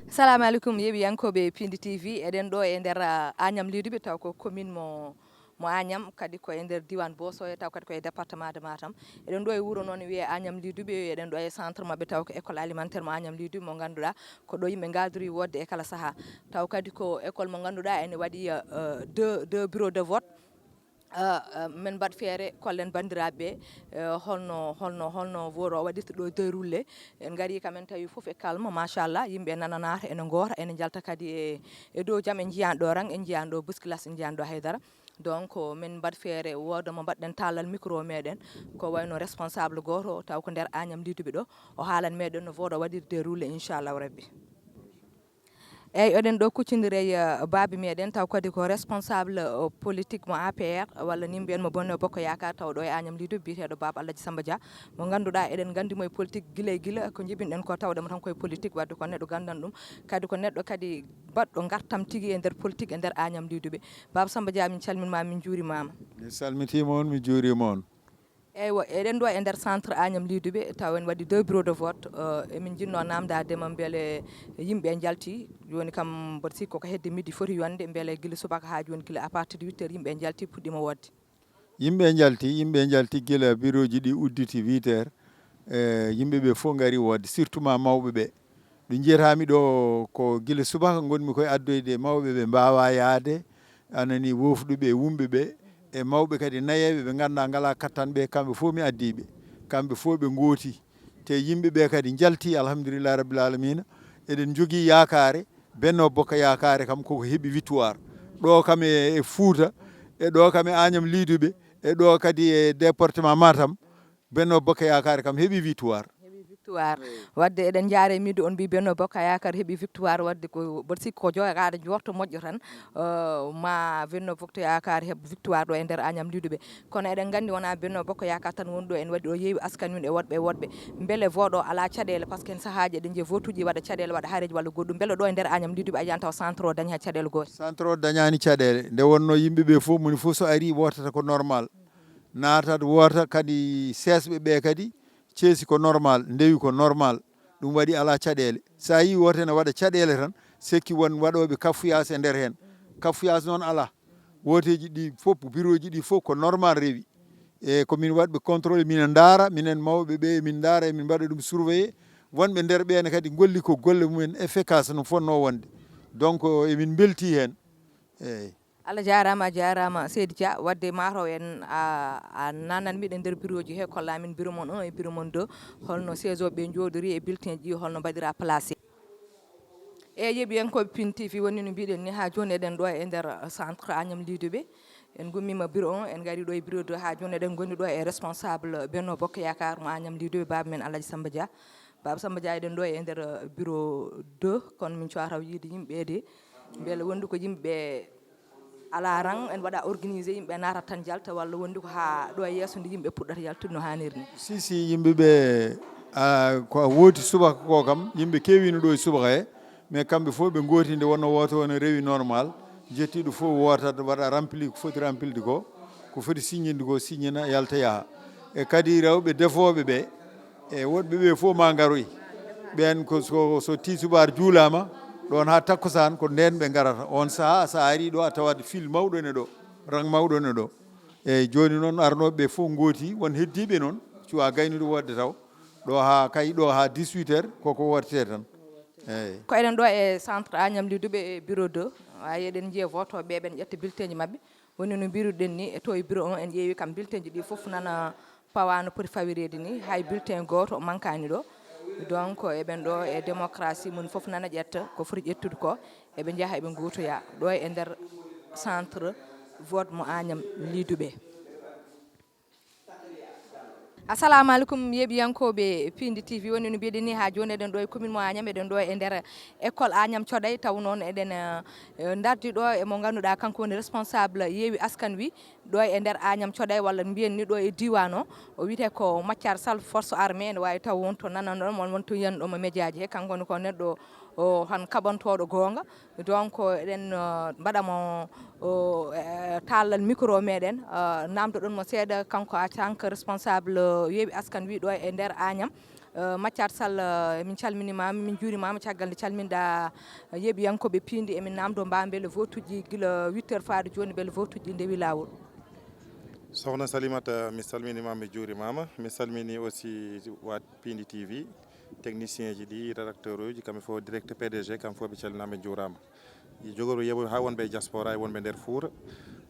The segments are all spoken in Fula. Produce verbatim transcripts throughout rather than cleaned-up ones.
Salamu aleykum, yeeɓiyankooɓe Pindi T V. Eɗen ɗo e nder, ah, Agnam Liduɓe, taw ko commune mo, mo Agnam, kadi ko e nder diwan Boosoye, taw kadi ko e département de Matam. Eɗen ɗo e wuro noon wiyee Agnam Liduɓe, eɗen ɗo e centre maɓɓe, taw ko école alimentaire mo Agnam Liduɓe, mo ngannduɗaa ko ɗo yimɓe ngaadori woodde e kala sahaa. Taw kadi ko école mo ngannduɗaa ene waɗi, ah, deux, deux bureaux de vote. Ah, ah, min mbaɗ feere kollen banndiraaɓe ɓe, eh, holno, holno, holno vote o waɗirta ɗo déroulé. En ngari kam en tawi fof e calme, machallah, yimɓe nananaata, ene ngoota, ene njalta kadi e, e dow jam, en njiyaani ɗo rang, en njiyaani ɗo bousculade, en njiyaani ɗo haydara. Donc, min mbaɗ feere, wooda mo mbaɗɗen taalal micro meɗen, ko wayno responsable gooto, taw ko nder Agnam Liduɓe ɗo, o haalan meɗen no vote o waɗir déroulé, inchallahu rabbi. Eyyi, oɗen ɗo kuccondiri e, eh, baabi meɗen, taw kadi ko responsable, eh, politique mo A P R, walla ni mbiyen mo Benno Bokk Yaakaar, taw ɗo e Agnam Liduɓe, biyeteeɗo Baaba Alhaji Samba Dia, mo ngannduɗaa eɗen nganndi mo e politique gila e gila, ko njibinɗen ko tawde mo tan koye politique, wadde ko neɗɗo ganndanɗo ɗum, kadi ko neɗɗo kadi baɗɗo ngartam tigi e nder politique e nder Agnam Liduɓe. Baaba Samba Dia, min calminma, min njuurimaama. Mi salmitiima on, mi juuriima on. Eywa, eɗen ɗo e nder centre Agnam Liduɓe, taw en waɗi deux bureaux de vote. Eh, emin jinnoo naamndaade ma mbele yimɓe njalti, jooni kam mboɗo sikki ko hedde midi foti yonde, mbele gila subaka haa jooni, gila à partir de huit heures yimɓe njalti, puɗɗiima woodde. Yimɓe njalti, yimɓe njalti gila birooji ɗi udditi huit heures. Eh, yimɓe ɓe fof ngari woodde, surtout ma mawɓe ɓe. Ɗo njiyataami ɗo ko gila subaka ngonmi koye addoyde mawɓe ɓe mbaawaa yahde, a nanii, wofduɓe e wumɓe ɓe, e mawɓe kadi nayeeɓe ɓe ngannduɗaa ngalaa kattan ɓe, kamɓe fof mi addii ɓe. Kamɓe fof ɓe ngooti. Te yimɓe ɓe kadi njalti, alhamdulillahi rabbil alamina. Eɗen njogii yaakaare, Benno Bokk Yaakaare kam koko heɓi victoire. Ɗo kam e, e Fuuta, e ɗo kam e Agnam Liduɓe, e ɗo kadi e département Matam, Benno Bokk Yaakaare kam heɓi victoire. Heɓi victoire. Wadde eɗen njaare midi on mbi Benno Bokk Yaakaar heɓi victoire, wadde ko mboɗo sikki ko jogaaɗo njorto moƴƴo tan, eh, ma Benno Bokk Yaakaar heɓ victoire ɗo e nder Agnam Liduɓe. Kono eɗen nganndi wonaa Benno Bokk Yaakaar tan woni ɗo, en waɗi ɗo yeewi askan win e woɗɓe e woɗɓe. Mbele vote o alaa caɗeele, par ce que en sahaaji eɗen njiya vote uji waɗa caɗeele, waɗa hareeji walla goɗɗum. Mbele ɗo e nder Agnam Liduɓe a yiyan taw centre o dañi hay caɗeele goote? Centre o dañaani caɗeele. Nde wonnoo yimɓe ɓe fof, moni fof so arii wootata ko normal. Naatat woota kadi seesɓe ɓe kadi ceesi ko normal, ndewi ko normal. Ɗum waɗi alaa caɗeele. So a yii woote ne waɗa caɗeele tan, sekki won waɗooɓe cafouillage e nder heen. Cafouillage noon alaa. Wooteeji ɗi fof, birooji ɗi fof ko normal rewi. E ko min waɗɓe contrôle, minen ndaara, minen mawɓe ɓe, min ndaara, emin mbaɗa ɗum surveiller. Wonɓe nder ɓe ne kadi ngolli ko golle mumen efficace no fotnoo wonde. Donc, emin mbeltii heen. Eeyi. Allah jaaraama, a jaaraama, Seydi Dia. Wadde mataw en, a, a nannan miɗen nder bureau ji he, kolla min bureau mon un e bureau mon deux, holno siège o ɓe njooɗori e bulletin ji, holno mbaɗira placé. E yeeɓiyankooɓe Pin T V, woni no mbiɗen ni, haa jooni eɗen ɗo e nder centre Agnam Liduɓe. En gummiima bureau un, en ngari ɗo e bureau deux, haa jooni eɗen ngoni ɗo e responsable Benno Bokk Yaakaar mo Agnam Liduɓe, baaba men Alhaji Samba Dia. Baaba Samba Dia, eɗen ɗo e nder, eh, bureau deux, kono min cuwaa taw yiide yimɓe de. Mbele wonde ko yimɓe alaa rang, en waɗa organisé, yimɓe naata tan njalta, walla wonde ko haa ɗo e yeeso nde yimɓe puɗɗata yaltude no haaniri ni? Si, si, yimɓe ɓe, ah, ko wooti subaka ko kam, yimɓe keewino ɗo e subaka he, mais kamɓe fof ɓe ngooti nde wonno woote won rewi normal, jettiiɗo fof wootat, waɗa rempli ko foti remplide ko, ko foti signinde ko signina, yalta yaha. E kadi rewɓe defooɓe ɓe, e woɗɓe ɓe fof ma ngaroy. Ɓen ko so, so tisubar juulaama, ɗon haa takkusaan ko nden ɓe ngarata. On sahaa, so a arii ɗo, a tawat fil mawɗo ne ɗo, rang mawɗo ne ɗo. Eeyi, jooni noon arnooɓe ɓe fof ngooti, won heddiiɓe noon, cuwaa gaynude woodde taw. Ɗo haa kay, ɗo haa dix-huit heures, koko woodetee tan. Eeyi. Ko eɗen ɗo e centre Agnam Liduɓe e bureau deux. Waawi eɗen njiya votooɓe ɓe, ɓen ƴetta bulletin ji maɓɓe. Woni no mbiruɗen ni, e to e bureau on, en ƴeewi kam bulletin ji ɗi fof nana pawa no poti fawireede ni, hay bulletin gooto mankaani ɗo. Donc, eɓen ɗo e démocratie, moni fof nana ƴetta ko foti ƴettude ko, eɓe njaha eɓe ngootoya ɗo e nder centre vote mo Agnam Liduɓe. Assalamu aleykum, yeeɓiyankooɓe Pindi T V. Woni no mbiɗen ni, haa jooni eɗen ɗo e commune mo Agnam, eɗen ɗo e nder école Agnam Coɗay, taw noon eɗen, eh, ndardi ɗo e mo ngannduɗaa kanko woni responsable Yewwi Askan Wi, Ɗo e nder Agnam Coday, walla mbiyen ni ɗo e diiwaan o, o wiyetee ko Mathiar Sall, force armée, ene waawi taw won to nananɗon, won, won to yiyanɗon mo médiaji he. Kanko woni ko neɗɗo o han kaɓantooɗo goonga. Donc, eɗen, euh, mbaɗa mo, euh, taalal micro meɗen, euh, namdoɗon mo seeɗa, kanko en tant que responsable, euh, Yewwi Askan Wi ɗo e nder Agnam. Euh, Mathiar Sall, euh, min calminimaama, min njuurimaama caggal nde calminɗa, euh, yeeɓiyankooɓe piindi, emin namdo mba mbele votuji gila huit heures faade jooni, mbele votuji ɗi ndewi laawol? Sokhna Salimata, mi salminimaama, mi juurimaama. Mi salmini aussi wa Piindi T V, technicien ji ɗi, rédacteur uji, kamɓe fof, direct P D G, kamɓe fof ɓe calminaama, ɓe njuuraama. Jogorɓe yeɓoɓe haa wonɓe e diaspora e wonɓe nder Fuuta.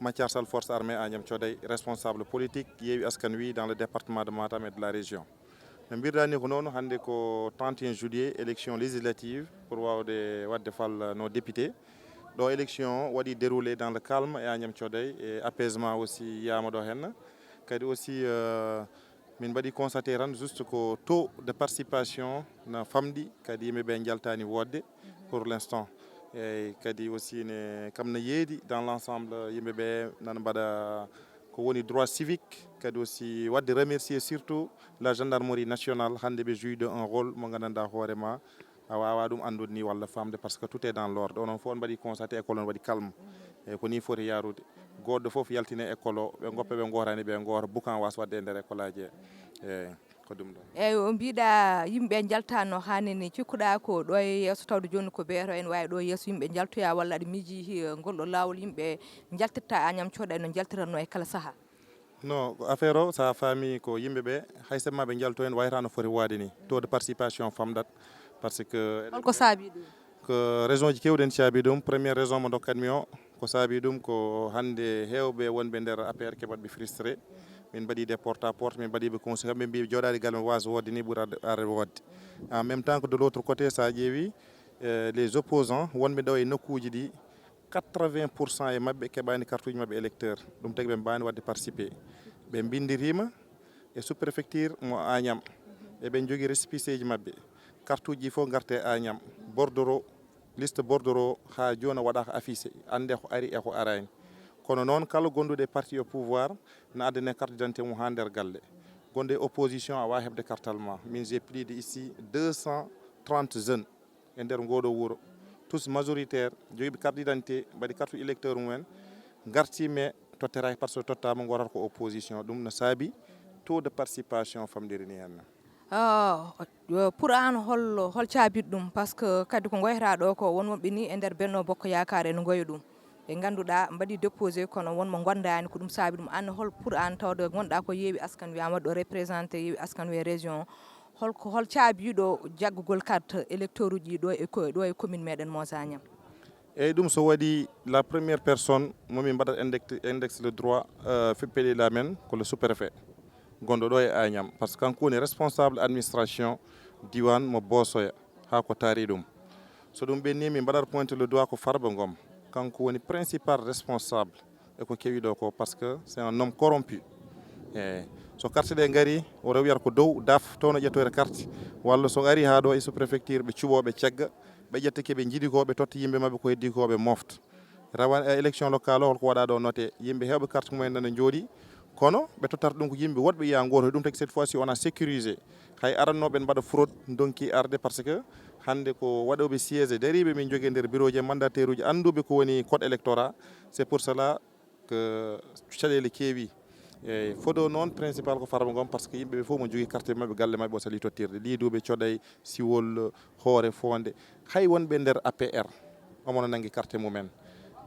Mathiar Sall, force armée Agnam Coday, responsable politique Yewwi Askan Wi dans le département de Matam et de la région. No mbirɗaa ni ko noon, hannde ko trente et un juillet, élection législative pour waawde waɗde fal no député. Ɗo élection o waɗi déroulé dans le calme et Agnam Coday, e apaisement aussi yiyaama ɗo heen. Kadi aussi, euh, min mbaɗi constaté tan juste ko taux de participation na famɗi, kadi yimɓe ɓe njaltaani wootde pour l'instant. Eyyi, kadi aussi ne kam na yeedi dans l'ensemble, yimɓe ɓe nana mbaɗa ko woni droit civique, kadi aussi waɗde remercier surtout la gendarmerie nationale, hannde ɓe jouit de un rôle mo nganndanɗaa hoore ma a waawaa ɗum anndude ni walla faamde, parce que tout est dans l'ordre. Onon fof on mbaɗi constaté école on waɗi calme. E ko ni foti yaarude. Goɗɗo fof yaltine école o, ɓe ngoppa ɓe ngootaani ɓe ngoota, boucan waasa waɗde e nder école aji he. Eyyi, ko ɗum ɗon. Eyyi, o mbiɗa yimɓe njaltaani no haani ni, cikkuɗaa ko ɗo e yeeso tawde jooni ko beeto en waawi ɗo e yeeso yimɓe njaltoya, walla aɗa miiji, eh, ngol ɗo laawol yimɓe njaltirta Agnam Coday no njaltiranno e kala sahaa? Non, ko affaire o, so a faami ko yimɓe ɓe, hay so ma ɓe njalto heen, wayata no foti waade ni. Taux de participation famɗat, parce que Holko saabi ɗum? Ko raison ji keewɗi en caabi ɗum. Première raison mo ndokkatmi o, ko saabi ɗum ko hannde heewɓe wonɓe nder A P R keɓatɓe frustré. Min mbaɗi des porte à porte, min mbaɗi ɓe conseil, kamɓe mbi jooɗaade galle mo waasa wootde ni ɓuri arde, arde wootde. En même temps que de l'autre côté, so a ƴeewi, eh, les opposants wonɓe ɗo e nokkuuji ɗi, quatre-vingts pour cent e maɓɓe keɓaani kartuuji maɓɓe électeur. Ɗum tagi ɓe mbaani waɗde participé. Ɓe mbinndiriima e sous-préfecture mo Agnam. Eɓe njogii récépissé ji maɓɓe. Kartuuji ɗi fof ngarte Agnam. Bordereau, liste bordereau haa jooni waɗaaka affiché. Annde ko ari e ko araani. Kono noon, kala gonduɗo e parti au pouvoir na addane carte d'identité mum haa nder galle. Gonde opposition, a waawaa heɓde kartal ma. Min, j'ai plus de ici deux cent trente jeunes e nder ngooɗo wuro. Tous majoritaire, jogiiɓe carte d'identité, mbaɗi carte électeur mumen, ngartii, mais totteraaki, parce que tottaama, ngootata ko opposition. Ɗum no saabi taux de participation famɗiri ni heen. Ah, pour aan, hol, hol caabit ɗum? Parce que kadi ko ngoyata ɗo ko, won wonɓe ni e nder Benno Bokk Yaakaar ene ngoya ɗum. Ɓe ngannduɗaa mbaɗi déposé, kono won mo ngonndaani ko ɗum saabi ɗum. Aan, hol pour aan, tawde ngonɗaa ko Yewwi Askan Wi, a waɗɗo représenté Yewwi Askan Wi e région, holko, hol caabiiɗo jaggugol carte électeur uji ɗo e ko, ɗo e commune meɗen Mont Agnam? Eyyi, ɗum so waɗi, la première personne mo min mbaɗata index, index le droit, euh, fe-, peɗeli amen ko le sous-préfet gonɗo ɗo e Agnam, parce que kanko woni responsable administration diwan mo Boosoya haa ko taari ɗum. So ɗum ɓenni, min mbaɗata pointé le doigt ko Farba Ngom, kanko woni principal responsable e ko kewi ɗo ko, parce que c'est un homme corrompu. Eyyi, so carte ɗe ngari, o rewiyata ko dow daf, toon o ƴettoyta carte, walla so ari haa ɗo e sous-préfecture, ɓe cuɓoo, ɓe cagga, ɓe ƴetta ke ɓe njiɗi ko, ɓe totta yimɓe maɓɓe ko heddi ko, ɓe mofta. Rawane, eh, élection locale o, holko waɗa ɗo noté? Yimɓe heewɓe carte mumen nana njooɗi, kono ɓe tottata ɗum ko yimɓe woɗɓe yiya gooto. Ɗum tagi cette fois-ci on a sécurisé. Hay arannooɓe en mbaɗa fraude, ndonki arde, parce que hannde ko waɗooɓe siège dariiɓe min njogii nder bureau ji e mandataire uji annduɓe ko woni code électoral. C'est pour cela que caɗeele keewi. Eyyi, fodo noon principal ko Farba Ngom, parce que yimɓe ɓe fof mo jogii carte maɓɓe, galle maɓɓe o sali tottirde. Liiduɓe, Coday, Siwol, Hoore Fonde, hay wonɓe nder A P R, omo no nanngi carte mumen.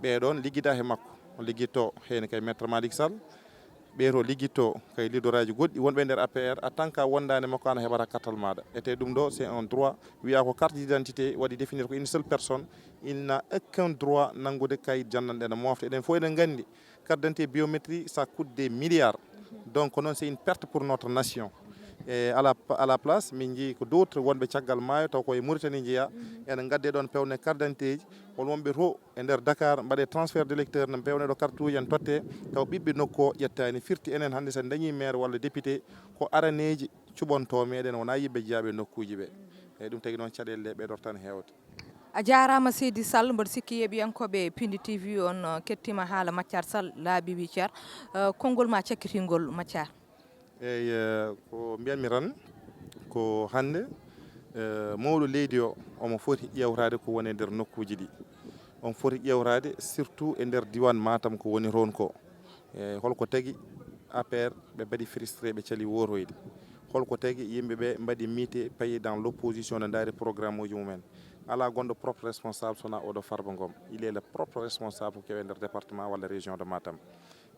Ɓee ɗoon liggida he makko, o liggitto heen kay Maître Malick Sall, ɓee to liggitto kay leaderaaji goɗɗi, wonɓe nder A P R, en tant que wondaande makko ana heɓata carte maaɗa. Ete ɗum ɗo, c'est un droit. Wiya ko carte d'identité waɗi définir ko une seule personne, il n'a aucun droit nanngude kayit janndanɗe no mofte. Eɗen fof eɗen nganndi, carte d'identité biométrique, ça coûte des milliards. Donc, noon, c'est une perte pour notre nation. E à la, à la place, min njii ko d'autres wonɓe caggal maayo, taw ko e Mauritanie njeya, ene ngadde ɗoon pewne carte d'identité ji, won wonɓe to e nder Dakar, mbaɗe transfert d'électeur, no pewne ɗo carte uji en totte, taw ɓiɓɓe nokku o ƴettaani. Firti enen hannde, so en dañii maire walla député, ko araneeji cuɓontoo meɗen, wonaa yimɓe jeyaaɓe nokkuuji ɓe. Eyyi, ɗum tagi noon caɗeele ɗe ɓeydortan heewde. A jaaraama, Seydi Sall. Mboɗo sikki yeeɓiyankooɓe Pindi T V on, uh, kettiima haala Maccar Sall, laaɓi wi cer. Uh, konngol ma cakkitingol, Maccar. Eyi, eh, ko mbiyatmi tan, ko hannde, eh, mawɗo leydi o, omo foti ƴeewtaade ko woni e nder nokkuuji ɗi. Omo foti ƴeewtaade surtout e nder diiwaan Matam ko woni toon ko. E holko tagi A P R ɓe mbaɗi frustré, ɓe cali wootoyde? Holko tagi yimɓe ɓe mbaɗi miite, pays dans l'opposition, ne ndaari programme uji mumen? Alaa gonɗo propre responsable so wonaa oɗo Farba Ngom. Il est le propre responsable ko kewi e nder département walla région de Matam.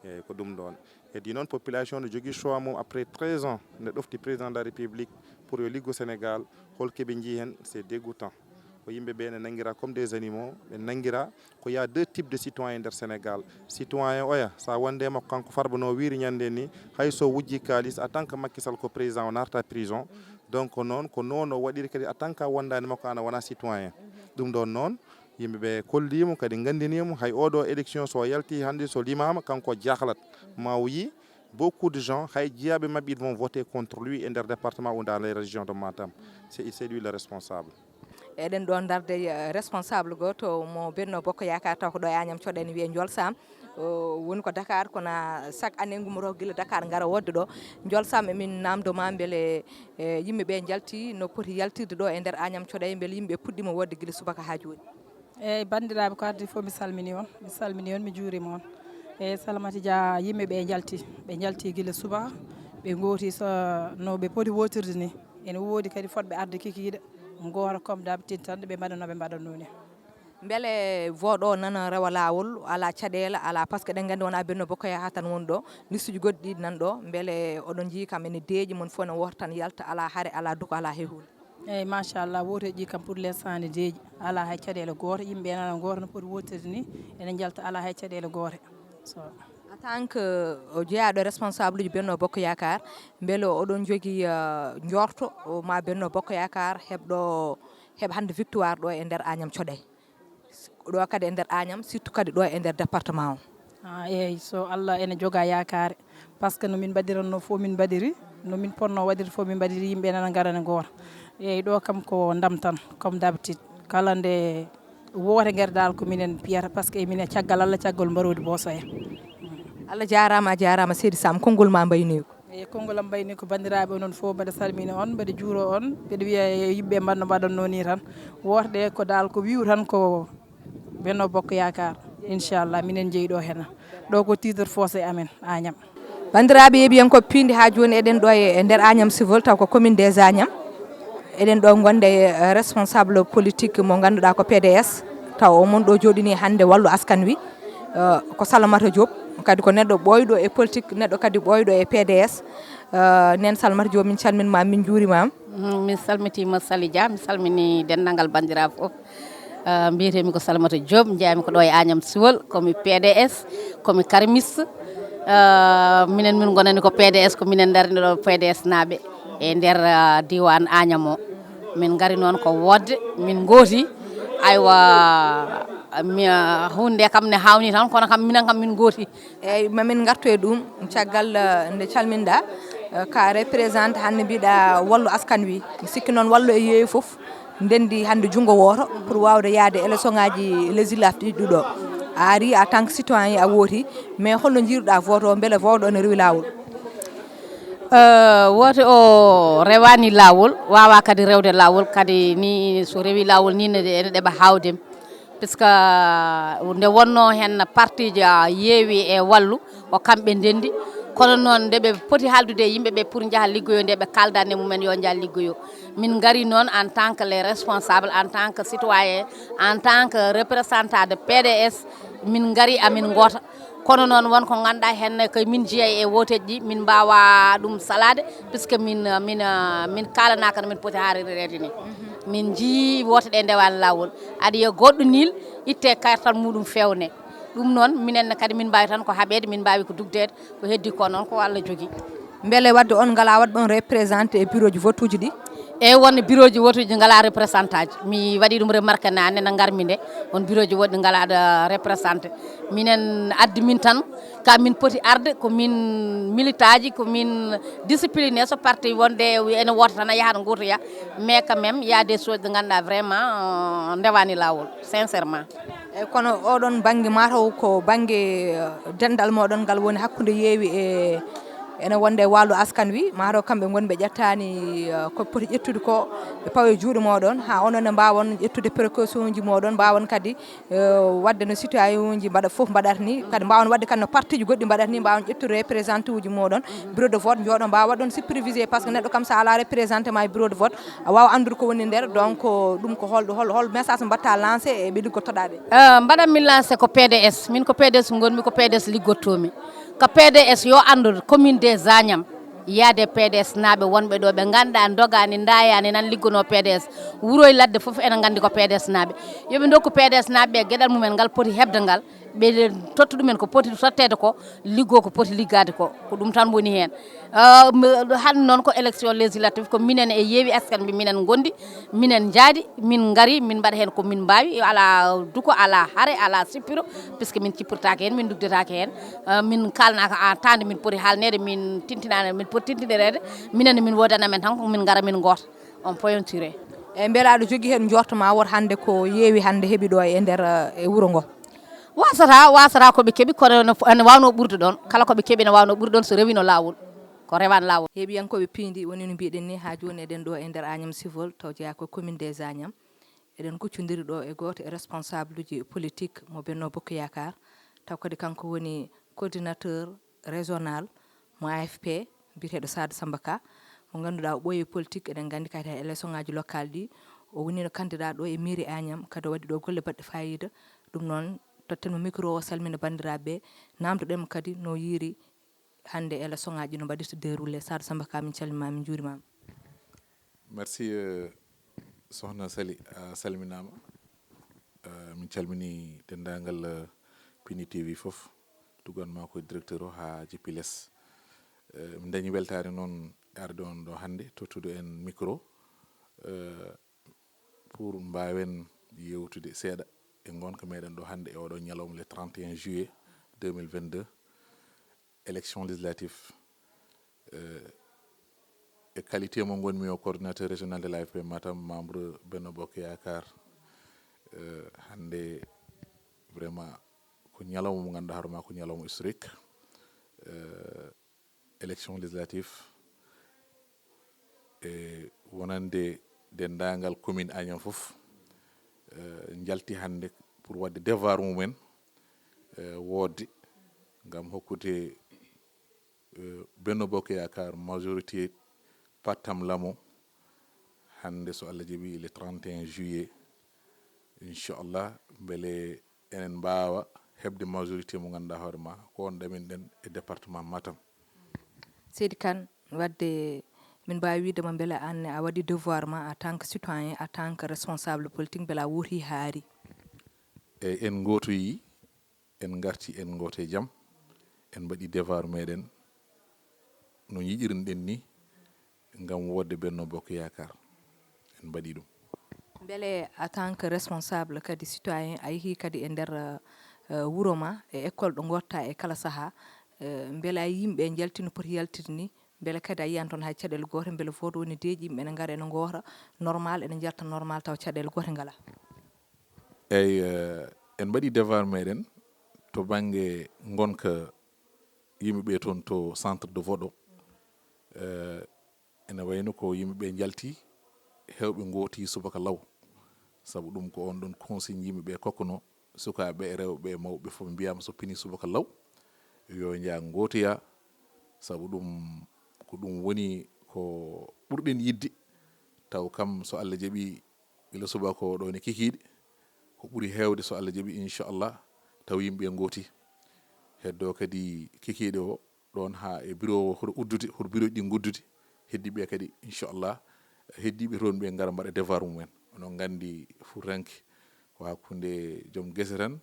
Eyi, ko ɗum ɗoon. Heddi noon, population no jogii choix mum après treize ans, ne ɗofti président de la République pour yo liggo Sénégal. Hol keɓe njii heen? C'est dégoûtant. Ko yimɓe ɓe ne nanngira comme des animaux, ɓe nanngira ko y a deux types de citoyens nder Sénégal. Citoyen oya, sa wonde makko kanko Farba no wiiri ñande ni, hay so wujji kaalis, en tant que Macky Sall ko président, o narta prison. Donc noon, ko noon o waɗiri kadi en tant que wondaani makko ana wona citoyen. Ɗum ɗoon noon, yimɓe ɓe kolliimo, kadi nganndiniimo, hay oɗo élection so yalti hannde, so limaama, kanko jahlat. Ma o yi beaucoup de gens, hay jiyaaɓe maɓɓe, ils vont voter contre lui e nder département ou dans les régions de Matam. C'est, c'est lui le responsable. Eɗen ɗo ndarde, eh, responsable gooto mo Benno Bokk Yaakaar, taw ko ɗo e Agnam Thiodaye, ne wiyee Ndiol Sam. O woni ko Dakar, kono chaque année ngummoto gila Dakar ngara wodde ɗo. Ndiol Sam, emin namndo ma mbele, eh, yimɓe ɓe njalti no poti yaltirde ɗo e nder Agnam Thiodaye, mbele yimɓe puɗɗiima wodde gila subaka haa jooni? Eyi, banndiraaɓe ko addi fof, mi salmini on, mi salmini on, mi juurima on. Eyi, Salamata Dia, yimɓe ɓe njalti, ɓe njalti gila subaka, ɓe ngooti so no ɓe poti wootirde ni. Ene woodi kadi fotɓe arde kikiiɗe, ngoora comme d'habitude tan, ɓe mbaɗa no ɓe mbaɗatnoo ni. Mbele vote o nana rewa laawol, alaa caɗeele, alaa, par ce que eɗen nganndi wonaa Benno Bokk Yaakaar tan woni ɗo, listuuji goɗɗi ɗi nan ɗo, mbele oɗon njii kam ene deeƴi, mon fof ne woota tan yalta, alaa hare, alaa duko, alaa hay huunde? Eyi, machallah, wooteeji kam pour l'instant ne deeƴi, alaa hay caɗeele gooto, yimɓe nana ngoota no poti wootirde ni, ene njalta, alaa hay caɗeele goote. So. En tant que o jeyaaɗo responsable uji Benno Bokk Yaakaar, mbele oɗon njogii, eh, njorto o ma Benno Bokk Yaakaar heɓɗo, heɓa hannde victoire ɗo e nder Agnam Thiodaye? Ɗo kadi e nder Agnam, surtout kadi ɗo e nder département o. Ah, eyi, so Allah ene joga yaakaare, par ce que no min mbaɗiranno fof min mbaɗiri, no min ponno waɗirde fof min mbaɗiri, yimɓe nana ngarana ngoota. Eyi, ɗo kam ko ndam tan, comme d'habitude. Kala nde woote ngerdal ko minen piyata, par ce que minen caggal Allah, caggal mbaroodi boosoya. Allah jaaraama, a jaaraama Seydi Sam, konngol ma mbayni ko? Eyi, konngol am mbayni ko banndiraaɓe onon fof, mbaɗa salmina on, mbaɗa juuro on, mbeɗa wiya e yimɓe mbaɗno mbaɗatnoo ni tan. Woote ɗe ko dal ko wiyu tan ko Benno Bokk Yaakaar, inchallah, minen jeyi ɗo hena. Ɗo ko titre fossé amen, Agnam. Banndiraaɓe yeeɓiyankooɓe Pindi, haa jooni eɗen ɗo e, e nder Agnam Civil, taw ko commune des Agnam. Eɗen ɗo ngonde e, eh, responsable politique mo ngannduɗaa ko P D S, taw o mon ɗo jooɗini hannde Wallu Askan Wi, eh, ko Salamata Diop, kadi ko neɗɗo ɓooyɗo e politique, neɗɗo kadi ɓooyɗo e P D S. Eh, nen Salamata Diop, min calmin ma, min njuurima. Mhm, min salmitiima Sali Dia, mi salmini denndangal banndiraaɓe fof. Ah, mbiyetee-mi ko Salamata Diop, njeyaa-mi ko ɗo e Agnam Siwol, ko mi P D S, ko mi karimiste. Ah, minen min ngonani ko P D S, ko minen ndarni ɗo P D S naaɓe e nder, ah, diiwaan Agnam o. Min ngari noon ko woodde, min ngooti. Aywa, mi, ah, huunde nde kam ne haawni tan, kono kam minen kam min ngooti. Eyi, ma min ngartu e ɗum caggal, eh, nde calminɗa, eh, ka représente hannde mbiɗa Wallu Askan Wi. Mi sikki noon Wallu e Yeeyo fof ndendi hannde junngo wooto pour waawde yahde élection ngaji législative ɗi ɗo. A ari en tant que citoyen a wooti, mais holno njiiruɗa vote o, mbele vote o ne rewi laawol? Eh, woote o rewaani laawol, waawaa kadi rewde laawol, kadi ni so rewi laawol ni ne, ene ɗeɓa haawde. Puisque nde wonnoo heen partiiji, ah, Yeewi e Wallu, ko kamɓe ndenndi. Kono noon, nde ɓe poti haaldude e yimɓe ɓe pour njaha liggoyo, nde ɓe kaaldaani e mumen yo njah liggoyo. Min ngari noon en tant que les responsables, en tant que citoyen, en tant que représentant de P D S, min ngari amin ngoota. Kono noon, won ko ngannduɗaa heen ko min njiyay e wooteeji ɗi, min mbaawaa ɗum salaade, puisque min, min, min kaalanaaka no min poti haaɗireede ni. Min njiyii woote ɗe ndewaani laawol. Aɗa yiya goɗɗo niil itte kartal muɗum feewne. Ɗum noon, minen ne kadi min mbaawi tan ko haɓeede, min mbaawi ko dugdeede, ko heddi ko noon ko Allah jogii. Mbele waɗde on ngalaa waɗde on représenté e bureau ji vote uji ɗi? Eyi, won bureau ji wotuji ngala représentant ji. Mi waɗi ɗum remarque naane, no ngarmi nde, won bureau ji woɗɗi ngala ɗo représenté. Minen addi min tan, ka min poti arde, ko min militaji, ko min discipliné, so parti wonde ene wota tan a yahat gootoya. Mais quand même, il y a des choses ɗe ngannduɗaa vraiment, euh, ndewani lawol, sincèrement. Eyyi, kono oɗon bannge mataw ko bannge, eh, denɗal moɗon ngal woni hakkunde yeewi e ene wonde e wàllu askan wi, mataw kamɓe ngoni ɓe ƴettaani, eh, ko poti ƴettude ko, ɓe pawa e juuɗe moɗon, ha onon ne mbawon ƴettude précaution ji moɗon, mbawon kadi, eh, wadde no citoyen uji mbaɗa fof mbaɗata ni, kadi mbawon wadde kadi no parti ji goɗɗi mbaɗata ni, mbawon ƴettude représentant uji moɗon, bureau de vote, jooɗo mbawa waɗɗon supervisé, par ce que neɗɗo kam sa ala représenté ma e bureau de vote, a wawa anndude ko woni nder. Donc, ɗum ko holɗo, hol, hol message mbatta lancé e ɓe liggotoɗaɓe? Eh, mbaɗanmi lancé ko P D S. Min ko P D S ngonmi, ko P D S liggottomi. Ko P D S yo anndu commune des Agnam, y a des P D S naaɓe wonɓe ɗo, ɓe ngannduɗaa ndogani, ndayani, nan liggono P D S. Wuro e ladde fof ene nganndi ko P D S naaɓe. Yo ɓe ndokku P D S naaɓe ɓe geɗal mumen ngal poti heɓde ngal, ɓe tottu ɗumen ko poti totteede ko, liggo ko poti liggaade ko. Ko ɗum tan woni heen. Ah, mi, hannde noon ko élection législative, ko minen e Yewwi Askan Wi minen ngondi, minen njaadi, min ngari, min mbaɗa heen ko min mbaawi, ala duko, ala hare, ala sippiro, puisque min cippirtaake heen, min nduggdetaake heen. Ah, min kaalnaaka en temps nde min poti haalneede, min tintinaade, min poti tintineede, minen ne min woodani amen tan ko min ngara min ngoota, on pointure. E mbela aɗa jogii heen njorto ma wot hannde ko Yewwi hannde heɓi ɗo e nder, eh, e wuro ngo? Wasata, wasata ko ɓe keɓi, kono ene fo-, ene waawno ɓurde ɗoon. Kala ko ɓe keɓi ene waawno ɓurde ɗoon so rewino laawol. Ko rewan laawol. Heɓiyankooɓe piindi, woni no mbiɗen ni, haa jooni eɗen ɗo e nder Agnam Civol, taw jeyaa ko commune des Agnam. Eɗen kuccondiri ɗo e gooto e responsable uji politique mo Benno Bokk Yaakaar, taw kadi kanko woni coordinateur régional mo A F P, biyeteeɗo Sadio Samba Ka, mo ngannduɗaa o ɓooyi e politique, eɗen nganndi kadi e élection ngaji local ɗi, o wonino candidat ɗo e mairie Agnam, kadi o waɗi ɗo golle baɗɗe fayida. Ɗum noon, totten mo micro o salmina banndiraaɓe, namdoɗen mo kadi no yiiri hannde élection ngaji no mbaɗirta déroulé. Sadio Samba Ka, min calmima, min njuurima. Merci, euh, Sohna Sali, a salminaama. Euh, min calmini denndaangal, euh, Pini T V fof, tuganma ko directeur o haa jippi les. Euh, min dañi weltaare noon e arde on ɗo hannde, tottude en micro, euh, pour mbaawen yewtude seeɗa e ngonka meɗen ɗo hannde e oɗo ñalawma le trente et un juillet deux mille vingt-deux, élection législative. Euh, e qualité mo ngonmi o coordinateur régional de l'A F P Matam, membre Benno Bokk Yaakaar, euh, hannde vraiment ko ñalawma mo ngannduɗaa hoore ma ko ñalawma historique. Euh, élection législative e wonande denndaangal commune Agnam fof, eh, njalti hannde pour waɗde devoir mumen, eh, woodde ngam hokkude, eh, Benno Bokk Yaakaar majorité pattam lamo hannde, so Allah jaɓi, le trente et un juillet, inchallah, mbele enen mbaawa heɓde majorité mo ngannduɗaa hoore ma, ko on ɗaminɗen e département Matam. Seydi Kane, wadde min mbaawi wiide ma mbele aan ne a waɗi devoir ma en tant que citoyen, en tant que responsable politique, mbele a wooti haari? Eyi, en ngootoyi, en ngarti, en ngoote jam, en mbaɗi devoir meɗen no njiɗirnoɗen ni, ngam woodde Benno Bokk Yaakaar. En mbaɗi ɗum. Mbele en tant que responsable kadi citoyen, a yehi kadi e nder, eh, wuro ma, e école ɗo ngotta e kala saha, eh, mbele a yimɓe njalti no poti yaltide ni, mbele kadi a yiyan toon hay caɗeele goote, mbele vote woni deeƴi, yimɓe ene ngara ene ngoota normal, ene njalta normal, taw caɗeele goote ngala? Eyi, eh, en mbaɗi devoir meɗen to bannge ngonka yimɓe ɓe toon to centre de vote o. Eh, ene wayno ko yimɓe ɓe njalti, heewɓe ngooti subaka law. Sabu ɗum ko on ɗon consigne yimɓe ɓe kokkuno, sukaaɓe e rewɓe e mawɓe fof mbiyaama so pini subaka law, yo njah ngootoya. Sabu ɗum ko ɗum woni ko ɓurɗen yiɗde. Taw kam so Allah jaɓi, gila subaka o ɗo ne kikiiɗe, ko ɓuri heewde so Allah jaɓi, inchallah, taw yimɓe ngooti. Heddo kadi kikiiɗe o ɗon haa e bureau o hoto uddude, hoto bureau ɗi nguddude. Heddiiɓe kadi, inchallah, heddiiɓe toon ɓe ngara mbaɗa devoir mumen. Onon nganndi Fuutanke ko hakkunde joom gese tan,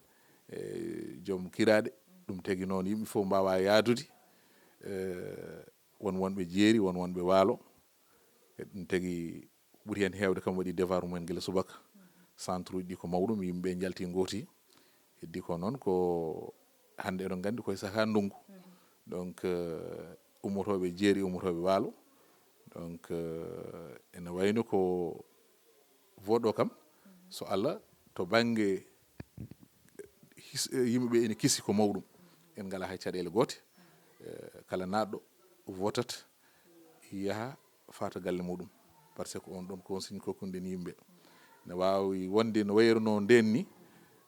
e joom kiraaɗe. Ɗum tagi noon yimɓe fof mbaawa yahdude, e won wonɓe jeeri, won wonɓe waalo. E ɗum tagi ɓuri heen heewde kam waɗi devoir mumen gila subaka. Centre uji ɗi ko mawɗum, yimɓe njalti ngooti. Heddi ko noon ko hannde eɗon nganndi koye sahaa ndonngu. Donc, euh, ummotooɓe jeeri, ummotooɓe waalo. Donc, euh, ene wayno ko vote o kam, so Allah, to bannge his-, eh, yimɓe ɓe ene kisi ko mawɗum. En ngalaa hay caɗeele goote. Eh, kala naatɗo votat yaha faata galle muɗum. Par ce que on ɗon consigne kokkuɗen yimɓe. Ne waawi wonde no wayruno ndeen ni,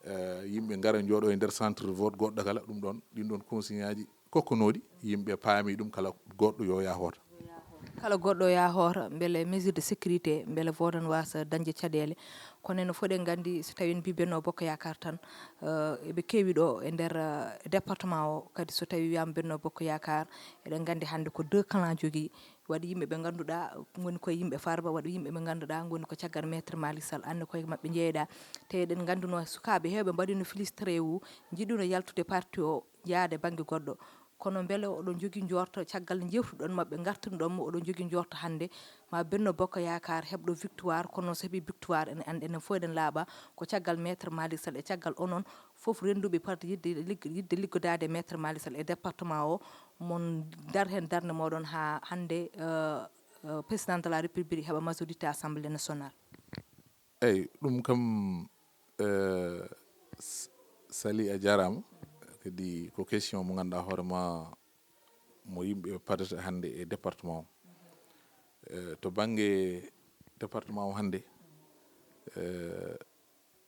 eh, yimɓe ngara njooɗo e nder centre vote goɗɗo kala, ɗum ɗon, ɗin ɗon consigne aji kokkunooɗi, yimɓe paami ɗum, kala goɗɗo yo yaha hoota. Kala goɗɗo yaha hoota, mbele mesure de sécurité, mbele vote on wasa dañde caɗeele. Kono enen fof eɗen nganndi, so tawi en mbi Benno Bokk Yaakaar tan, eh, eɓe keewi ɗo e nder, eh, département o. Kadi so tawi wiyama Benno Bokk Yaakaar, eɗen nganndi hannde ko deux clans jogii. Waɗi yimɓe ɓe ngannduɗaa woni koye yimɓe Farba, waɗi yimɓe ɓe ngannduɗaa ngoni ko caggal Maître Malick Sall, annde koye maɓɓe njeeyɗaa. Te eɗen ngannduno sukaaɓe heewɓe mbaɗino filistrewu, njiɗuno yaltude parti o, yaade bannge goɗɗo. Kono mbele oɗon njogii njoorto caggal njeewtuɗon maɓɓe, ngartirɗon mo, oɗon njogii njoorto hannde ma Benno Bokk Yaakaar heɓɗo victoire, kono noon so heɓii victoire, ene anndi enen fof eɗen laaɓa ko caggal Maître Malick Sall e caggal onon fof rennduɓe parti yiɗde ligg-, yiɗde liggodaade Maître Malick Sall e département o, mon ndar heen darnde moɗon haa hannde, euh, euh, Président de la République heɓa majorité Assemblée nationale. Eyi, ɗum kam, eh, S-, Sali, a jaaraama. Kadi ko question mo ngannduɗaa hoore ma mo yimɓe paddata hannde e département o. Eh, to bannge département o hannde, eh,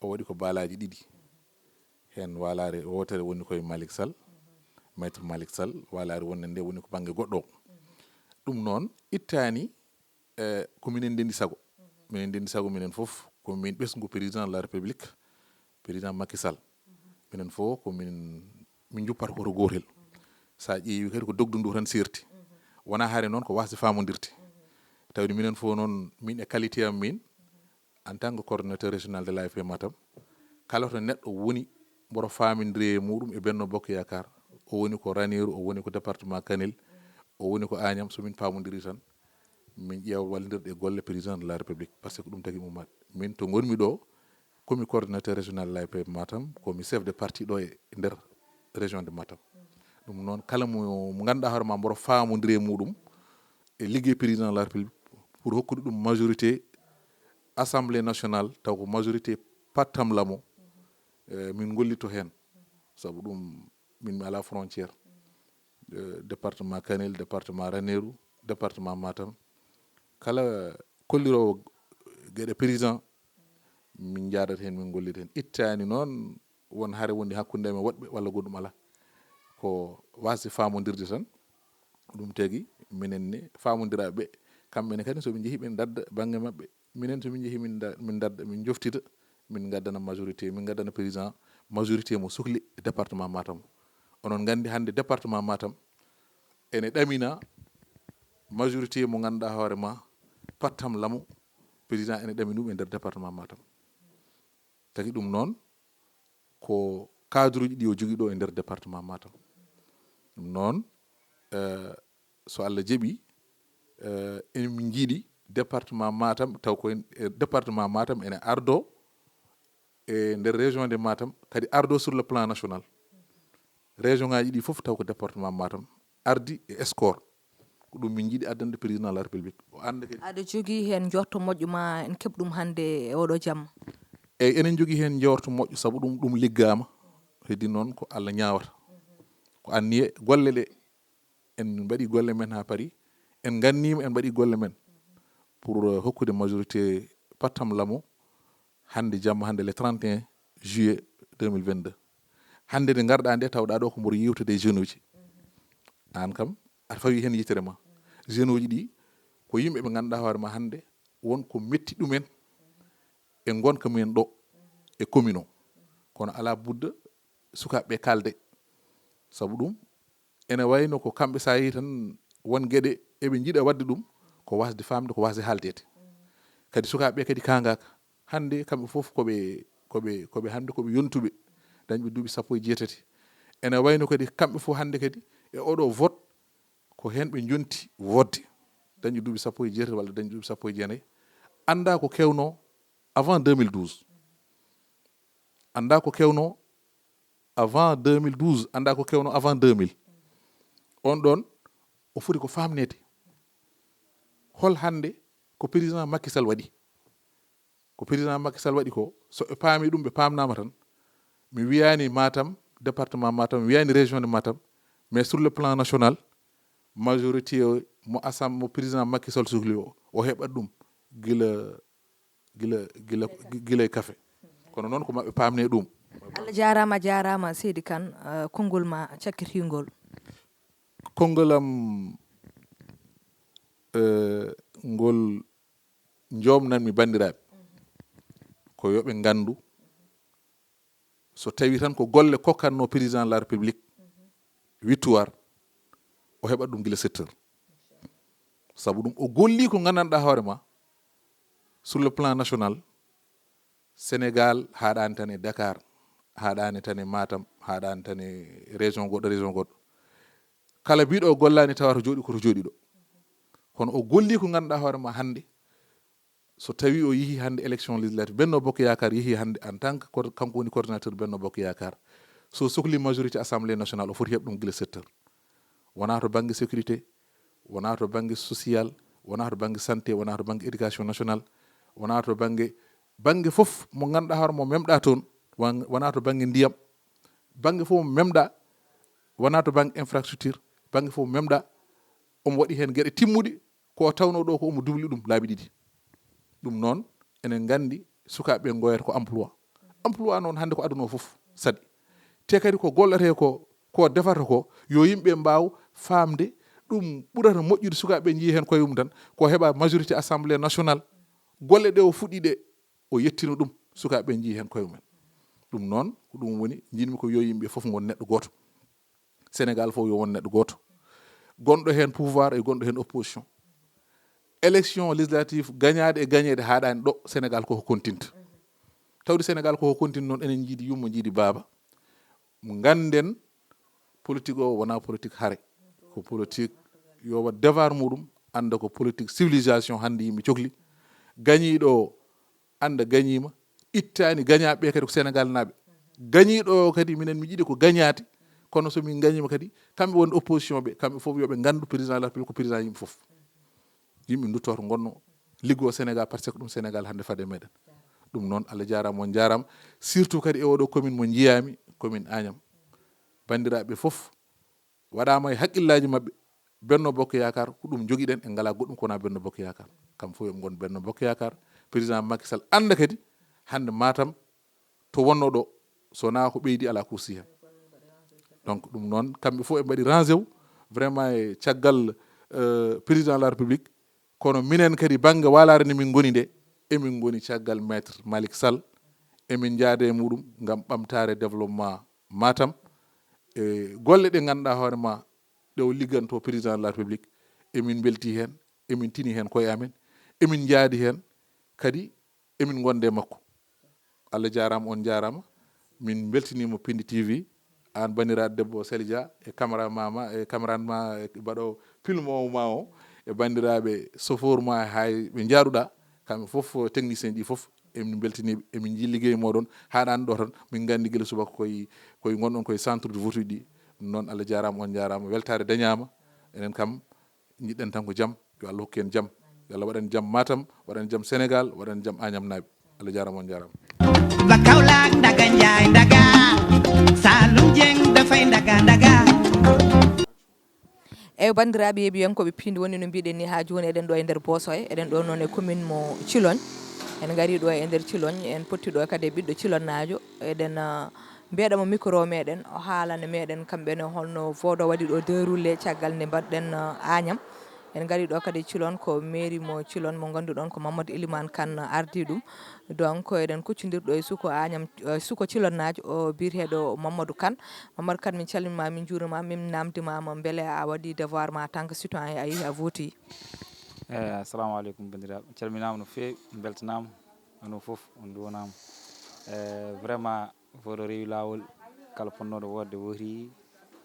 o waɗi ko baalaaji ɗiɗi. Heen waalaare wootere woni koye Malick Sall, Maître Malick Sall, waalaare wonde nde woni ko bannge goɗɗo o. Ɗum noon ittaani, eh, ko minen ndendi sago. Minen ndendi sago, minen fof ko min ɓesngu Président de la République, Président Macky Sall. Minen fof ko min, min njuppata ko to gootel. So a ƴeewi kadi ko dogdu ndu tan seerti. Wonaa hare noon ko waasde faamondirde. Tawde minen fof noon, min e qualité am min, en tant que coordonnateur régional de l'A F P Matam, kala to neɗɗo woni, mboɗo faamindiri e muɗum e Benno Bokk Yaakaar. O woni ko Raneeru, o woni ko département Kanel, o woni ko Agnam, so min paamondiri tan, min ƴeewa wallondirde e golle Président de la République, par ce que ɗum tagi ummaade. Min to ngonmi ɗo, komi coordonnateur régional de l'A F P Matam, komi chef de parti ɗo e nder région de Matam. Ɗum noon, kala mo, mo ngannduɗaa hoore ma mboɗo faamondiri e muɗum e liggey Président de la République pour hokkude ɗum majorité Assemblée nationale, taw ko majorité pattam lamo, eh, min ngollito heen. Sabu ɗum, min mi alaa frontière. Eh, département Kanel, département Raneeru, département Matam. Kala kolliroowo geɗe Président, min njaadata heen, min ngollita heen. Ittaani noon won hare wonde hakkunde amen woɗɓe walla goɗɗum alaa. Ko waasde faamondirde tan. Ɗum tagi minen ne faamondiraaɓe ɓe, kamɓe ne kadi so ɓe njehii ɓe ndadda bannge maɓɓe. Minen so min njehii min nda-, min ndadda, min njoftita, min ngaddana majorité, min ngaddana Président majorité mo sukli e département Matam. Onon nganndi hannde département Matam ene ɗamina majorité mo ngannduɗaa hoore ma pattam lamo, Président ene ɗami ɗum e nder département Matam. Tagi ɗum noon ko cadre uji ɗi o jogii ɗo e nder département Matam. Ɗum noon, eh, so Allah jaɓi, eh, en min njiɗi département Matam, taw ko en, eh, département Matam ene ardo e nder région de Matam, kadi ardo sur le plan national. Région ngaji ɗi fof taw ko département Matam ardi e score. Ko ɗum min njiɗi addande Président de la République. O annda kadi. Aɗa jogii heen njorto moƴƴo ma en keɓ ɗum hannde e oɗo jamma? Eyi, enen njogii heen njorto moƴƴo, sabu ɗum, ɗum liggaama. Heddi noon ko Allah ñaawata. Ko anniye golle ɗe en mbaɗi golle men haa pari. En nganniima, en mbaɗi golle men pour, euh, hokkude majorité pattam lamo hannde jamma, hannde le trente et un juillet deux mille vingt-deux. Hannde nde ngarɗaa nde, tawɗaa ɗo ko mboɗo yewtude e jeunes uji. Aan kam, aɗa fawi heen yitere ma. Jeunes uji ɗi, ko yimɓe ɓe ngannduɗaa hoore ma hannde, won ko metti ɗumen e ngonka mumen ɗo e commune o. Kono alaa budda sukaaɓe ɓe kaalde. Sabu ɗum, ene wayno ko kamɓe, so a yehii tan, won geɗe eɓe njiɗa waɗde ɗum, ko waasde faamde, ko waasde haaldeede. Kadi sukaaɓe ɓe kadi kaangaaka. Hannde kamɓe fof ko ɓe, ko ɓe, ko ɓe hannde ko ɓe yontuɓe, dañɓe duuɓi sappo e jeetati. Ene wayno kadi kamɓe fof hannde kadi e oɗo vote ko heen ɓe njonti wodde, dañɓe duuɓi sappo e jeetati walla dañɓe duuɓi sappo e jeenayi. Annda ko kewno avant deux mille douze. Annda ko kewno avant deux mille douze, annda ko kewno avant deux mille. On ɗon, o foti ko famnede. Hol hannde ko président Macky Sall waɗi? Ko président Macky Sall waɗi ko, so ɓe paami ɗum, ɓe paamnaama tan. Mi wiyaani Matam, département Matam, mi wiyaani région de Matam, mais sur le plan national, majorité o mo asam-, mo président Macky Sall sukli o, o heɓat ɗum gila, gila, gila, gila e kafe. Kono noon ko maɓɓe paamne ɗum. Allah jaaraama, jaaraama seydi Kane, eh, konngol ma cakkitingol. Konngol am, eh, ngol joomnanmi banndiraaɓe, ko yo ɓe nganndu, so tawi tan ko golle kokkatno président de la République, victoire, o heɓat ɗum gila sept heures. Sabu ɗum, o golli ko nganndanɗaa hoore ma, sur le plan national, Sénégal haaɗaani tan e Dakar, haaɗaani tan e Matam, haaɗaani tan e région goɗɗo, région goɗɗo. Kala biiɗo o gollaani tawa to jooɗi ko to jooɗi ɗo. Kono o golli ko nganndanɗaa hoore ma hannde, so tawi o yehi hannde élection législative, Benno Bokk Yaakaar yehi hannde en tant que coor-, kanko woni coordinateur Benno Bokk Yaakaar, so sokli majorité Assemblée nationale, o foti heɓ ɗum gila sept heures. Wonaa to bannge sécurité, wonaa to bannge social, wonaa to bannge santé, wonaa to bannge éducation nationale, wonaa to bannge, bannge fof mo ngannduɗaa hoore mo memɗaa toon, wan-, wonaa to bannge ndiyam, bannge fof mo memɗaa, wonaa to bannge infrastructure, bannge fof mo memɗaa, omo waɗi heen geɗe timmuɗe, ko o tawnoo ɗo ko omo dubli ɗum laabi ɗiɗi. Ɗum noon, enen nganndi sukaaɓe ɓe ngoyata ko emploi. Emploi noon hannde ko aduna o fof saɗi. Te kadi ko golletee ko, ko defata ko, yo yimɓe mbaaw faamde ɗum ɓurata moƴƴude sukaaɓe ɓe njiya heen koye mum tan, ko heɓa majorité Assemblée nationale, golle ɗe o fuɗɗi ɗe, o yettino ɗum, sukaaɓe ɓe njiya heen koye mumen. Ɗum noon, ko ɗum woni, njiɗmi ko yo yimɓe fof ngon neɗɗo gooto. Sénégal fof yo won neɗɗo gooto. Gonɗo heen pouvoir e gonɗo heen opposition. Élection législative gañaaɗe e gañeede haaɗaani ɗo Sénégal koko kontinta. Tawde Sénégal koko kontinta noon, enen njiidi yumma, njiidi baaba. Ngannden politique o wonaa politique hare. Ko politique yo waɗ devoir muɗum, annda ko politique civilisation hannde yimɓe cokli. Gañiiɗo o annda gañiima, ittaani gañaaɓe ɓe kadi ko Sénégal naaɓe. Gañiiɗo o kadi minen mi jiɗi ko gañaate, kono so min gañiima kadi, kamɓe wonde opposition ɓe, kamɓe fof yo ɓe nganndu président de la République ko président yimɓe fof. Yimɓe ndutto to ngonno, liggo Sénégal, parce que ɗum Sénégal hannde fade meɗen. Ɗum noon, Allah jaaraama, on jaaraama. Surtout kadi e oɗo commune mo njiyaami, commune Agnam. Banndiraaɓe fof, waɗaama e haqqillaaji maɓɓe, Benno Bokk Yaakaar, ko ɗum njogiɗen, en ngalaa goɗɗum ko wonaa Benno Bokk Yaakaar. Kam fof yo ɓe ngon Benno Bokk Yaakaar. Président Macky Sall annda kadi, hannde Matam, to wonno ɗo, so wonaa ko ɓeydi, alaa ko usti heen. Donc, ɗum noon, kamɓe fof ɓe mbaɗi rendez-vous, vraiment, e caggal, euh, président de la République, kono minen kadi bannge waalaare nde min ngoni nde, emin ngoni caggal maître Malick Sall, emin njaada e muɗum ngam ɓamtaare développement Matam. E golle ɗe ngannduɗaa hoore ma ɗe o ligganto président de la République, emin mbelti heen, emin tini heen koye amen, emin njaadi heen kadi, emin ngonde e makko. Allah jaaraama, on jaaraama. Min mbeltiniima Pindi T V, aan banndiraaɗo debbo Sely Dia, e caméra mama, e caméra ma, e baɗo film o ma o, e banndiraaɓe chauffeur ma, hay ɓe njaaruɗaa, kamɓe fof, technicien ɗi fof, emin mbeltiniiɓe, emin njii liggey mooɗon, haaɗaani ɗo tan, min nganndi gila subaka koye, koye ngonɗon koye centre de vote uji ɗi. Ɗum noon, Allah jaaraama, on jaaraama, weltaare dañaama, enen kam, njiɗɗen tan ko jam, yo Allah hokku en jam, yo Allah waɗan jam Matam, waɗan jam Sénégal, waɗan jam Agnamnaaɓe. Allah jaaraama, on jaaraama. Ba Kaolack ndaga njaay ndaga, Saloum Dieng dafay ndaga ndaga. Eeyo, banndiraaɓe yeeɓiyankooɓe Piindi, woni no mbiɗen ni haa jooni, eɗen ɗo e nder Boosoye, eɗen ɗo noon e commune mo Ciloñ. En ngarii ɗo e nder Ciloñ, en potti ɗo kadi e ɓiɗɗo cilonnaajo, eɗen, ah, mbiyaɗamo micro meɗen, o haalana meɗen kamɓene holno vote o waɗi ɗo déroulé caggal nde mbaɗɗen, uh, Agnam. En ngari ɗo kadi Cilon, ko mairie mo Cilon mo ngannduɗon ko Mamadou Elimane Kane ardi ɗum. Donc, eɗen kuccondir ɗo e suko Agnam, uh, suko Cilonnaajo, o biyeteeɗo Mamadou Kane. Mamadou Kane, min calminima, min njuurima, min namdimama beele a waɗi devoir ma en tant que citoyen, a yehi a vote. Eh, assalamu aleykum, banndiraaɓe. Calminaama no feewi, mbeltanaama, onon fof on nduwanaama. Eh, vraiment, Vote o rewi laawol, kala potnooɗo wootde wooti,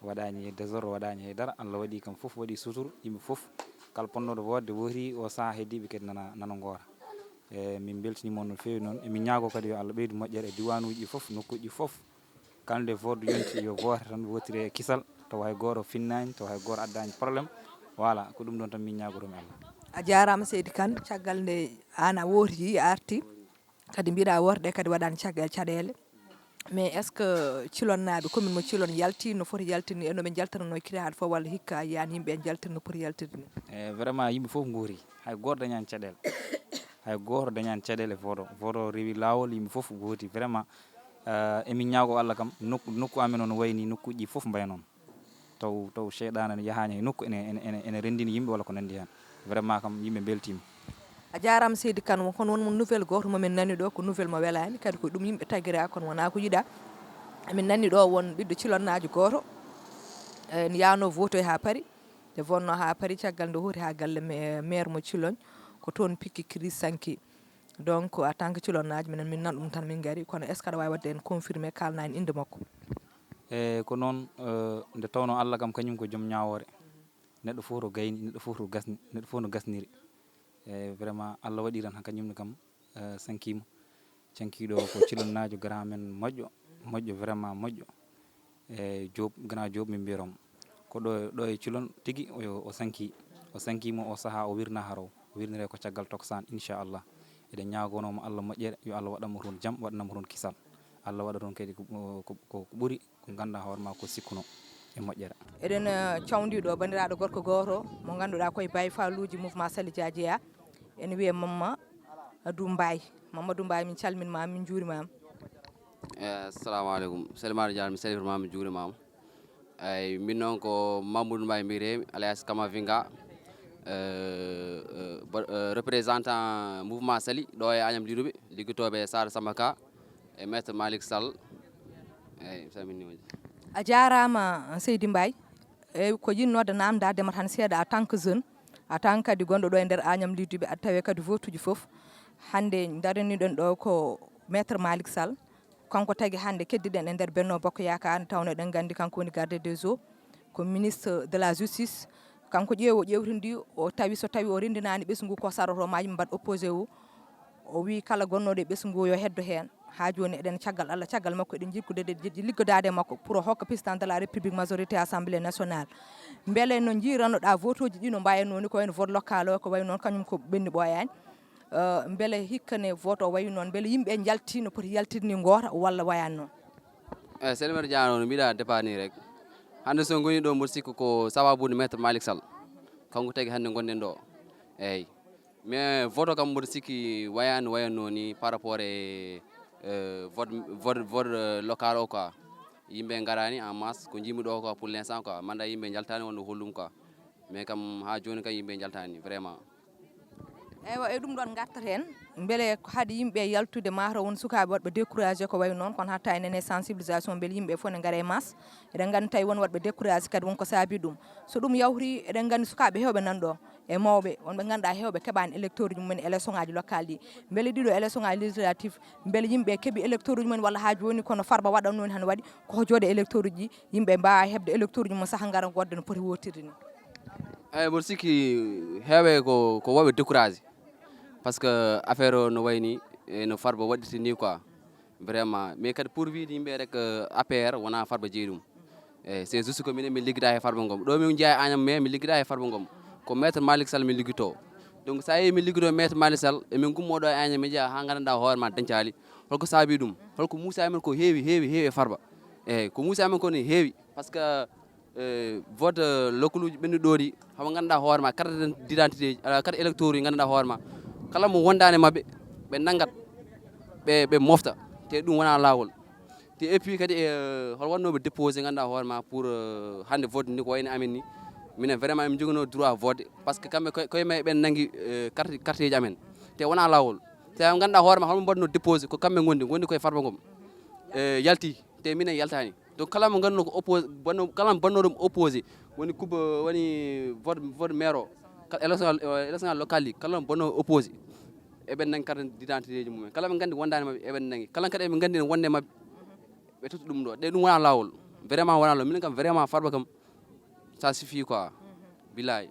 waɗaani désordre, waɗaani hay dara. Allah waɗi kam fof, waɗi sutur, yimɓe fof, kala potnooɗo wootde wooti, o sahaa heddiiɓe kadi nana, nana ngoora. E min mbeltiniima on no feewi noon. Emin ñaagoo kadi yo Allah ɓeydu moƴƴere e diwaanuuji ɗi fof, nokkuuji ɗi fof. Kala nde vote yonti yo vote tan wootire e kisal, tawa hay gooto finnaani, tawa hay gooto addaani problème. Voilà, ko ɗum ɗoon tan min ñaagotoo mi Allah. A jaaraama seydi Kane, caggal nde aan a wooti a arti, kadi mbiɗa wootde kadi waɗaani caggal caɗeele. Mais est ce que Cilonnaaɓe, commune mo Cilon yalti no foti yaltirde ni, e no ɓe njaltirnoo kiraaɗe fof, walla hikka a yiyaani yimɓe en njaltir no poti yaltirde ni? E vraiment yimɓe fof nguuri, hay gooto dañaani caɗeele. Hay gooto dañaani caɗeele vote o. Vote o rewi laawol, yimɓe fof ngooti vraiment. Eh, emin ñaagoo Allah kam, nokku nokku amen o no wayi ni nokkuuji ɗi fof mbaya noon. Taw taw seyɗaane ne yahaani hay nokku ene ene ene ene renndini yimɓe walla ko nanndi heen. Vraiment kam yimɓe mbeltiima. A jaaraama seydi Kane, kono won mo nouvelle gooto mo min nani ɗo, ko nouvelle mo welaani, kadi ko ɗum yimɓe tagira, kono wonaa ko yiɗaa. Emin nani ɗo won ɓiɗɗo Cilonnaajo gooto, en yaano votoy haa pari, nde votnoo haa pari, caggal nde hooti haa galle me- maire mo Ciloñ, ko toon pikki crise sanki. Donc en tant que Cilonnaajo, minen min nan ɗum tan min ngari, kono est ce que aɗa waawi waɗde en confirmé, kaalna en innde makko? E ko noon, eh, nde tawnoo Allah kam kañum ko joom ñaawoore. Neɗɗo fof to gayni, neɗɗo fof to gasni, neɗɗo fof no gasniri. E vraiment Allah waɗi tan kañum ne kam, eh, sankiima. Cankiiɗo o ko Cilonnaajo, grand men moƴƴo, moƴƴo vraiment moƴƴo. E Diop, grand Diop min mbiyata mo. Ko ɗo ɗo e Cilon tigi o o sanki. O sankiima o sahaa o wirnaa hara o. O wirniree ko caggal tokosaan inchallah. Eɗen ñaagonoo mo Allah moƴƴere, yo Allah waɗan mo toon jam, waɗana mo toon kisal. Allah waɗa toon kadi ko ko ko ɓuri ko nganndu-ɗaa hoore maa ko sikkunoo e moƴƴere. Eɗen eh, cawndii ɗo banndiraaɗo gorko gooto mo nganndu-ɗaa ko e Baye Falluuji mouvement Sali Dia jeyaa, ene wiyee Mamma Dumbaay. Mamma Dumbaay, min calminii ma, min njuuriima ma. Eh, assalamu aleykum. Salimata Diallo, mi salifirma, mi juurima ma. Ay, min noon ko Mamadou Mbaye mbiyetee-mi, alias Kamavinga. Eh, eh, ba- eh, représentant mouvement Sali, ɗo e Agnam Lidoube, liggotooɓe e Sara Samba Ka e Maître Malick Sall. Eyi, mi salminiima. A jaaraama seydi Mbaye. Eyi, ko yiɗnoo de naamndaade ma tan seeɗa en tant que jeune, en tant que kadi gonɗo ɗo e nder Agnam Lidoube, aɗa tawee kadi vote uji fof. Hannde ndaraniɗen ɗo ko Maître Malick Sall. Kanko tagi hannde keddiɗen e nder Benno Bokk Yaakaar, nde tawnoo eɗen nganndi kanko woni garde des Sceaux, ko ministre de la justice. Kanko ƴeewo ƴeewtidi o tawi so tawi o renndinaani ɓesngu ko saroto ma yimɓe mbaɗ opposé o. O wii kala gonnooɗo e ɓesngu o yo heddo heen. Haa jooni eɗen caggal Allah, caggal makko eɗen jikkude de liggodaade e makko pour o hokka président de la République majorité assemblée nationale. Mbele no njiiranno-ɗaa vote uji ɗi no mbayatnoo ni, ko wayno vote local o, ko wayi noon kañum ko ɓenni ɓooyaani. Eh, mbele hikka ne vote o wayi noon, mbele yimɓe njalti no poti yaltirde ni ngoota walla wayaani noon? Eyi, Selmer Diano no mbiɗa départ ni rek. Hannde so ngoni ɗo mboɗo sikki ko sababude Maître Malick Sall. Kanko tagi hannde ngonɗen ɗo. Eyi. Mais vote o kam mboɗo sikki wayaani wayatnoo ni par rapport e eh, vote vote vote eh, local o quoi. Yimɓe ngaraani en masse ko njiimi ɗo quoi pour l'instant quoi. Manda yimɓe njaltaani wonno hollum quoi. Mais kam haa jooni kam yimɓe njaltaani vraiment. Eywa, e ɗum ɗon ngartaten, mbele ko haɗi yimɓe yaltude, mataw won sukaaɓe waɗɓe découragé ko wayi noon, kono hatta enen e sensibilisation mbele yimɓe fof ne ngara e masse. Eɗen nganndi tawi won waɗɓe découragé kadi won ko saabi ɗum. So ɗum yawti, eɗen nganndi sukaaɓe heewɓe nan ɗo e mawɓe wonɓe ngannduɗaa heewɓe keɓaani électeur uji mumen e élection ngaji local ɗi. Mbele ɗiɗo élection ngaji législative, mbele yimɓe keɓi électeur uji mumen walla haa jooni kono Farba waɗatnoo ni hano waɗi, koko jooɗe électeur uji ɗi, yimɓe mbaawa heɓde électeur uji mum saha ngara ngodda no poti wootirde ni? Eyi, mboɗo sikki heewɓe ko ko wooɓe découragé. Par ce que affaire o no wayi ni, e no Farba waɗirta ni quoi. Vraiment. Mais kadi pour wiide yimɓe rek eh, A P R wonaa Farba jeyi ɗum. Eyi, c'est juste que minen min liggida he Farba Ngom. Ɗo min jeyaa e Agnam mais min liggida he Farba Ngom. Ko Maître Malick Sall min liggitoo. Donc so a yii min liggitoo Maître Malick Sall, emin ngummoo ɗo e Agnam min jeyaa haa nganndanɗaa hoore ma dañcaali. Holko saabi ɗum? Holko muusi amen ko heewi, heewi, heewi e Farba. Eyi, ko muusi amen ko ne heewi. Par ce que eh, vote eh, lokkaluuji ɓennuɗi ɗo ɗi, hamo ngannduɗaa hoore ma, carte d'identité ji, ala carte électeur uji ngannduɗaa hoore ma. Kala mo wondaani e maɓɓe, ɓe nanngat, ɓe ɓe mofta. Te ɗum wonaa laawol. Te et puis kadi eh, hol wonnooɓe déposé ngannduɗaa hoore ma pour eh, hannde vote ni ko wayno amen ni. Minen vraiment min njoginoo droit vote par ce que kamɓe koye koye men ɓen nanngi eh, carte carteji amen. Te wonaa laawol. Te ngannduɗaa hoore ma holmo mbaɗnoo déposé ko kamɓe ngondi, ngondi koye Farba Ngom. Eh, yalti, te minen yaltaani. Donc kala mo ngannduɗaa ko oppose bonno kala mo bonnoɗo opposé woni kuba woni vote vote maire o, élection élection local ɗi kala mo bonno opposé eɓen nangi carte d'identité ji mumen kala ɓe nganndi wondaani maɓɓe eɓen nangi kala kadi eɓe nganndi wonde maɓɓe. Ɓe totta ɗum ɗo ɗe ɗum wona laawol. Vraiment wona laawol minen kam vraiment Farba kam ça suffit quoi. Billahi.